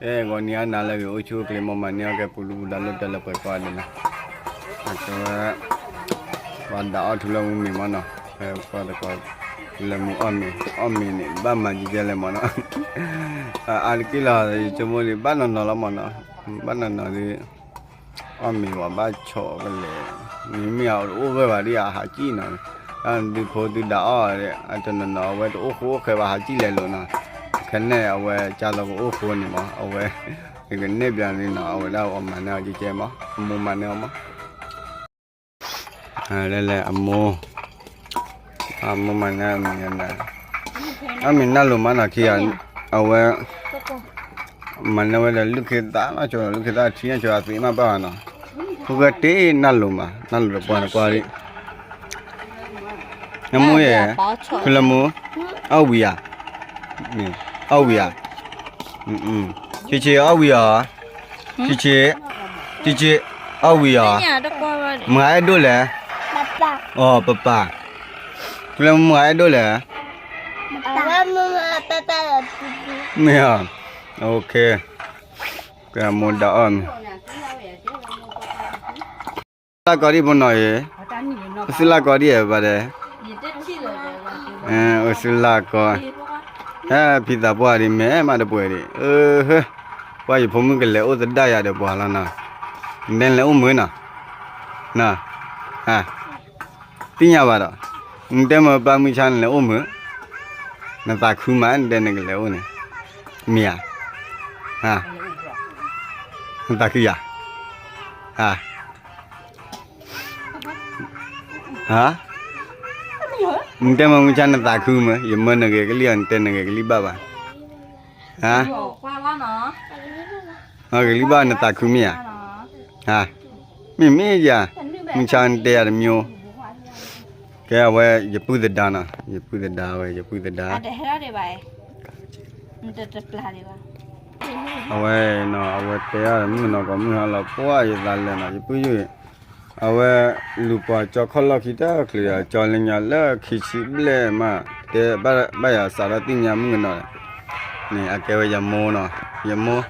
အဲ ဂီၤနံၤအနၤလၢအဂ့ၤ အိၣ်ဆူၣ်အိၣ်ချ့ မ်မၤန့ၢ်အီၣ်ကဲပူၤဒူပူၤဒါလိၣ်တၢ်လၢပှဲၤကီၢ်ဒဲးနီၤ, အကဲဝဲ ပှၤဒၣ်အီၣ်ထူလၢမူမ့ၢ်မးနီၤ, ဖဲကီၢ်သကိး ထူလၢမူအီၣ်မ့ၤ အီၣ်မ့ၤန့ၣ် ဘၣ်မၤကဲကဲလဲၣ်မးနီၤ, အါတက့ၢ်လီၤ ယဆိကမိၣ်ဒီး ဘၣ်နီၢ်နီၢ်လီၤမးနီၤ, ဘၣ်နီၢ်နီၢ်ဒီး အီၣ်မ့ၤဝဲဘၣ်ဆီၣ်ကလဲာ်, မ့မ့ၢ်အအိၣ်ဂၢၢ်ဘၣ်ဒ်အဟးကံၣ်နီၤ, တၢ်ဒုးဖိဒုးဒၣ်အီၣ် အတနီၤနီၤ အဝဲတအိၣ်ဃိအိၣ်ဃဲဘၣ်ဟးကံၣ်လဲၤလိာ်နီၤ, ခဲန့ၣ်အဝဲကၢ်သကိးအိၣ်ဃိန့ၣ်မး အဝဲ ယကနဲၣ်ပျးန့ၣ်နီၤ အဝဲဒၣ်အီၤမၤန့ၢ်အီၤကဲကဲမး အမိၢ်မၤန့ၢ်အီၤမး လဲၤလဲၤအမိၢ် အမိၢ်မၤန့ၢ်အီၤမ့ၢ် အမ့ၢ်နၢ်လိၤမးနီၤ ခံဂၤ အဝဲ မၤန့ၢ်ဝဲဒီး လုၢ်ခ့သၣ်နီၢ်ဆိ လုၢ်ခ့သၣ်ထံနီၢ်ဆိ အသ့မးဘၣ်ဘၣ်နီၤ, ဖိၣ်ဃဲတ့နၢ်လိၤမး နၢ်လိၤဒီးပှၤနကွၢ်ဒံး, နမိၢ်ယဲၢ် ဖုလၢမူ အီၣ်ဝံၤဧါ, အီၣ်ဝံၤဧါ, ဆံးဆံးအီၣ်ဝံၤဧါ, ဆံးဆံး, ဆံးဆံး, အီၣ်ဝံၤဧါ, မုၢ်ဂၤအဲၣ်ဒိၣ်လဲၣ်, အီၤပပၢ်, ဖုလၢမူမုၢ်ဂၤအဲၣ်ဒိၣ်လဲၣ်, မ့ၢ်ဧါ, ကဲမိၢ်ဒၣ်အီၣ်မ့ၢ် လၢကီၢ်ဒံးဖိနီၤအံၤ, အိၣ်ဆူၣ်လၢကီၢ်ဒံးဧါဘၣ်ဒဲး, အိၣ်ဆူၣ်လၢကီၢ်, ဟဲဖံသးပှၢ်ဒံး မဲာ်မးတပှဲၤဒံး, ပှၤယဖိမုၣ်ကလဲၤအိၣ်သဒၣ်ယၤဒီးပှၤလီၤနီၤ, နတဲနလဲၤအိၣ်မုာ်နီၤ, သ့ၣ်ညါဘၣ်ဒီး, နတဲမ့ၢ်ပၢ်မုၢ်ဆါနလဲၤအိၣ်မုာ်, နသးခုမး နတဲနကလဲၤအိၣ်န့ၣ်, မ့ၢ်ဧါ, နသးခုယၤ, နတဲမ့ၢ်မုၢ်ဆါနသးခုမုာ် ယမၢနဂဲၤကလံၣ်အီၤ နတဲနဂဲၤကလံၣ်ဘၣ်ဘၣ်, ဂဲၤကလံၣ်ဘၣ်နသးခုမ့ၢ်ဧါ, မ့မ့ၢ်ယၤ, မုၢ်ဆါနတဲယၤတမံၤ, ကဲအဝဲယပုၢ်သဒါနီၤ ယပုၢ်သဒါဝဲ ယပုၢ်သဒါ အဝဲနီၤ အဝဲတဲအီၤ မုၣ်ကနီၤကီးမုၢ်ဟါလီၤ ပှၢ်ယသးလဲၤနီၤ ယပုၢ်ယုၢ်, အဝဲလူၤပှၤကၠီခီၣ်လီၢ်ခံတချုးယၤ ကၠီလၢညါလၢခံဆံဘျဲၣ်မး တဲဘၣ်ယၤစးထီၣ်သ့ၣ်ညါမုၣ်ကနီၤန့ၣ် အကဲဝဲယမိၢ်နီၤ ယမိၢ်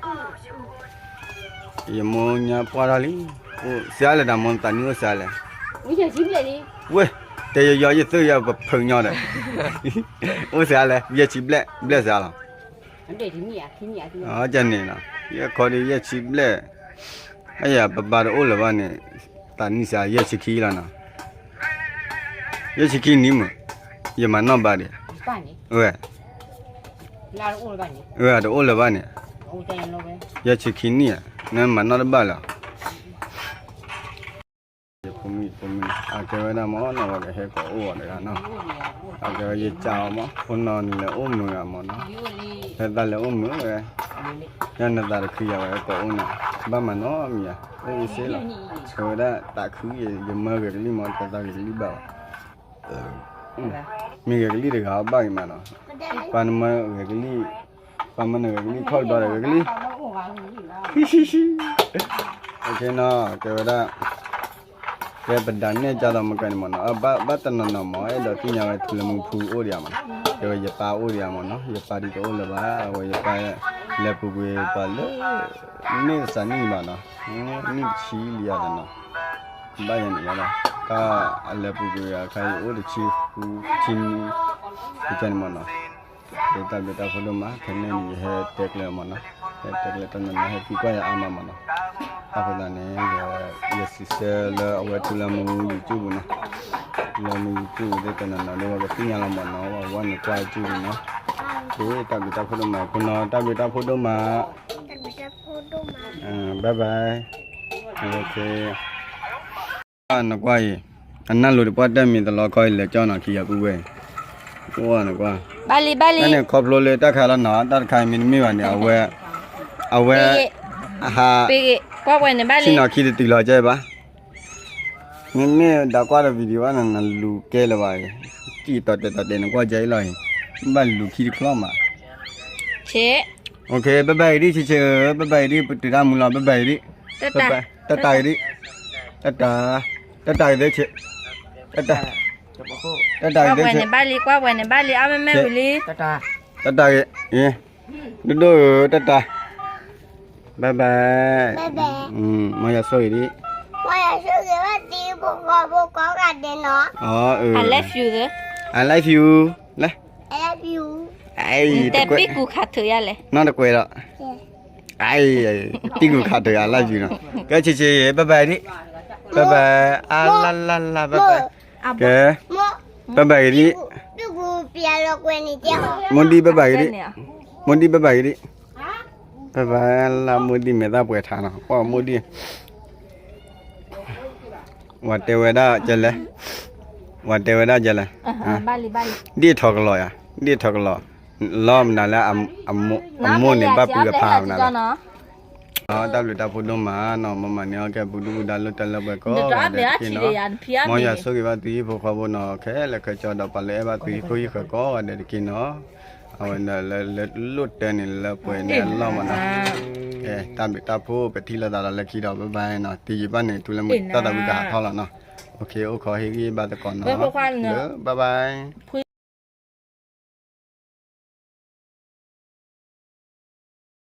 ယမိၢ်ညါပှၢ်ထီၣ်လံ, အိၣ်စှၤလဲၣ် တၢ်မိၢ်သးနံၣ်အိၣ်စှၤလဲၣ်, ဝဲ, တဲယယီယသုယပဖုးညီဒီး, အိၣ်စှၤလဲၣ် ယဲၢ်ဆံဘျဲၣ် ဘျဲၣ်စှၤလီၤ, န့ၣ်, ယဲၢ်ခီဒီးယဲၢ်ဆံဘျဲၣ်, အယၤပပၢ်တအိၣ်လၢၤဘၣ်န့ၣ်, သးနံၣ်စှၤယဲၢ်ဆံခံလီၤနီၤ, ယဲၢ်ဆံခံနံၣ်မုၢ်, ယမၤနီၣ်ဘၣ်ဒံး, ဝဲ တအိၣ်လၢၤဘၣ်န့ၣ်, ယဲၢ်ဆံခံနံၣ်ဧါ, နမၤနီၣ်တဘၣ်လၢၤ, ယဖိမုၣ်ဖိမုၣ် အကဲဝဲဒၣ်မ့ၢ်နီၤ ဝဲကဟဲကိးအိၣ်အီၤတဂၤနီၤ, အကဲဝဲယကၢ်အီၤမ့ၢ် ဖိနီၤနလဲၤအိၣ်မုာ်ဂၤမ့ၢ်နီၤ, ဟဲသးလဲၤအိၣ်မုာ်ဝဲ, ယနသးတခုယၤဝဲကိးအိၣ်န့ၣ်, ဘၣ်မၤနီၣ်မံၤဧါ, အိၣ်အံၤစ့လီၤ, ဝဲဒၣ်သးခုယမၢဂဲၤကလံၣ်မ့ၢ် တသးဂဲၤကလံၣ်ဘၣ်ဘၣ် မ့ၢ်ဂဲၤကလံၣ်တဂၤဘၣ်ဂ့ၤမးနီၤ, ပှၤနမၢဂဲၤကလံၣ်, ပှၤမၢနဂဲၤကလံၣ်ထီၣ်တဘျီဒီးဂဲၤကလံၣ်, အနီၤ ကဲဝဲဒၣ်, ကဲပဒၣ်နဲၣ်ကၢ်သိးမကဲန့ၣ်မ့ၢ်နီၤ, ဘၣ်တနီၤနီၤမ့ၢ် အဲၣ်ဒိးသ့ၣ်ညါဝဲထူလၢမူဖုအိၣ်ဒံးဧါမ့ၢ်နီၤ, ကဲဝဲယပၢ်အိၣ်ဒံးဧါမ့ၢ်နီၤ, ယပၢ်ဒ်တအိၣ်လၢၤဘၣ်, အဝဲယပၢ်လဲၤပူၤကွံာ်ပှၤလၢ န့ၢ်သးနံၣ်ဘၣ်နီၤ, နံၣ်တဆံလံဧါနီၤ, ဘၣ်ယၤန့ၣ်လီၤ, တၢ်အလဲၤပူၤကွံာ်အခါအံၤအိၣ်တဆံဃုဆံနံၣ်, ကန့ၣ်မ့ၢ်နီၤ, ဒီးတၢ်ဘျုးတၢ်ဖှိၣ်ဒိၣ်မး ခဲန့ၣ်န့ၣ် ယဟဲတဲကျၢၤမ့ၢ်နီၤ, ဟဲတဲကျၢၤတနီၤနီၤ ဟဲသံကွၢ်ယၤအါမးမ့ၢ်နီၤ, အဃိသတးန့ၣ် ယစံးဆၢလၢအဝဲထူလၢမူ YouTube နီၤ, ထူလၢမူ YouTube သ့ၣ်တနီၤနီၤ ဒီးပှၤကသ့ၣ်ညါလီၤမ့ၢ်နီၤ ဝဲနကွၢ် YouTube နီၤ, ကဲ တၢ်ဘျုးတၢ်ဖှိၣ်ဒိၣ်မး ဖိနီၤ တၢ်ဘျုးတၢ်ဖှိၣ်ဒိၣ်မး, bye bye, နကွၢ်အံၤ, အနၢ်လိၤတပှၢ်တၢၢ်မ့ၢ်တလီခီအံၤ လဲၤကၠီနီၤ ခံဂၤပုၢ်ဝဲၢ်, နကွၢ်, ဘၣ်လံ ဘၣ်လံ, တၢ်န့ၣ်ခီဖျိလၢတၢ်ခါလီၤနီၤ တၢ်တခါအံၤမ့တမ့ၢ်ဘၣ်န့ၣ် အဝဲ, အဝဲ, ဟး, ကွၢ်ဝဲန့ၣ်ဘၣ်လံ, ဆ့ၣ်နီၤခံတတုၤလီၤကဲဘၣ်, မ့မ့ၢ်ဒၣ်ကွၢ်ဒီး video ဘၣ်နီၤ နလူၤကဲလၢၤဘၣ်, စံၣ်တီတဲာ်တီတဲာ်နကွၢ်ကဲအံၤလီၤအံၤ, ဘၣ်လူၤခံတချီမး, ဆ့, OK bye bye အံၤဒံး ဆ့ဆ့ဧၢ bye bye အံၤဒံး ပတုၤတၢ်မူလီၤ bye bye အံၤဒံး, တၢ်တၢ်အံၤဒံး, တၢ်တၢ်, တၢ်တၢ်ဂ့ၤသ့ဆ့, တၢ်တၢ်, တၢ်တၢ်ဂ့ၤသ့ဆ့, ကွၢ်ဝဲန့ၣ်ဘၣ်လံ ကွၢ်ဝဲန့ၣ်ဘၣ်လံ အါမ့ၢ်မ့ၢ်ဝံၤလံ, တၢ်တၢ်ဂ့ၤ, ဒိၣ်ဒိၣ်ဧၢ တၢ်တၢ်, ဘၣ်ဘၣ်, မ်ယွၤဆိၣ်ဂ့ၤဒံး, မ်ယွၤဆိၣ်ဂ့ၤဘၣ်သုဟံၣ်ဖိဃီဖိကိးဂၤဒဲးနီၤ, I love you, I love you, လဲၣ်, တဲပံၣ်ကူခးထုးယၤလဲၣ်, နီတကွဲးဒီး, ပံၣ်ကူခးထုးယၤ I love you နီၤ, ကဲဆ့ဆ့ ဘၣ်ဘၣ်ဒံး, ဘၣ်ဘၣ်, အါလါလါလါ ဘၣ်ဘၣ်, ကဲ, ဘၣ်ဘၣ်ဂ့ၤဒံး, မိၢ်ဒံးဘၣ်ဘၣ်ဂ့ၤဒံး, မိၢ်ဒံးဘၣ်ဘၣ်ဂ့ၤဒံး, ဘၣ်ဘၣ်လၢမိၢ်ဒံးမဲာ်သၣ်ပှဲၤထးနီၤ, ပှၤမိၢ်ဒံး, ဝၤတဲဝဲဒၣ်ကလဲၣ်, ဝၤတဲဝဲဒၣ်ကလဲၣ်, ဒ်ထီၣ်ကလီၤယၤ, ဒ်ထီၣ်ကလီၤ, လီၤမနုၤလၢ အမိၢ်န့ၣ်ဘၣ်ပုၢ်အဖါမနုၤလဲၣ်, တၢ်ဘျုးတၢ်ဖှိၣ်ဒိၣ်မးနီၤ, မ့ၢ်မၤန့ၢ်အီၣ်ကဲ ပူၤဒူပူၤဒါလၢတၢ်လၢပှဲၤကိးဂၤဒဲးတက့ၢ်နီၤ, မ်ယွၤဆိၣ်ဂ့ၤဘၣ်သုဟံၣ်ဖိဃီဖိနီၤ, ခဲလၢာ်ခဲဆ့ဒီး ပှၤလၢအဲၣ်ဘၣ်သုဟံၣ်ခိၣ်ဟံၣ်ဃၢၤကိးဂၤဒဲးတက့ၢ်နီၤ, အဝဲန့ၣ်လၢလိၣ်တၢ်န့ၣ်လၢပှဲၤန့ၣ်အလီၢ်မးနီၤ, ကဲ တၢ်ဘျုးတၢ်ဖှိၣ် ပထံၣ်လိာ်သးဒီးလၢခံဒီး ဘၣ်ဘၣ်နီၤ, တယံာ်ဘၣ်န့ၣ် ထူလၢမုၢ်တၢ်သးဝံၣ်ကဟးထီၣ်လီၤနီၤ, အိၣ်ခိးဟ့ၣ်ဂံၢ်ဘၣ်သကိးနီၤ, ဘၣ်ဘၣ်.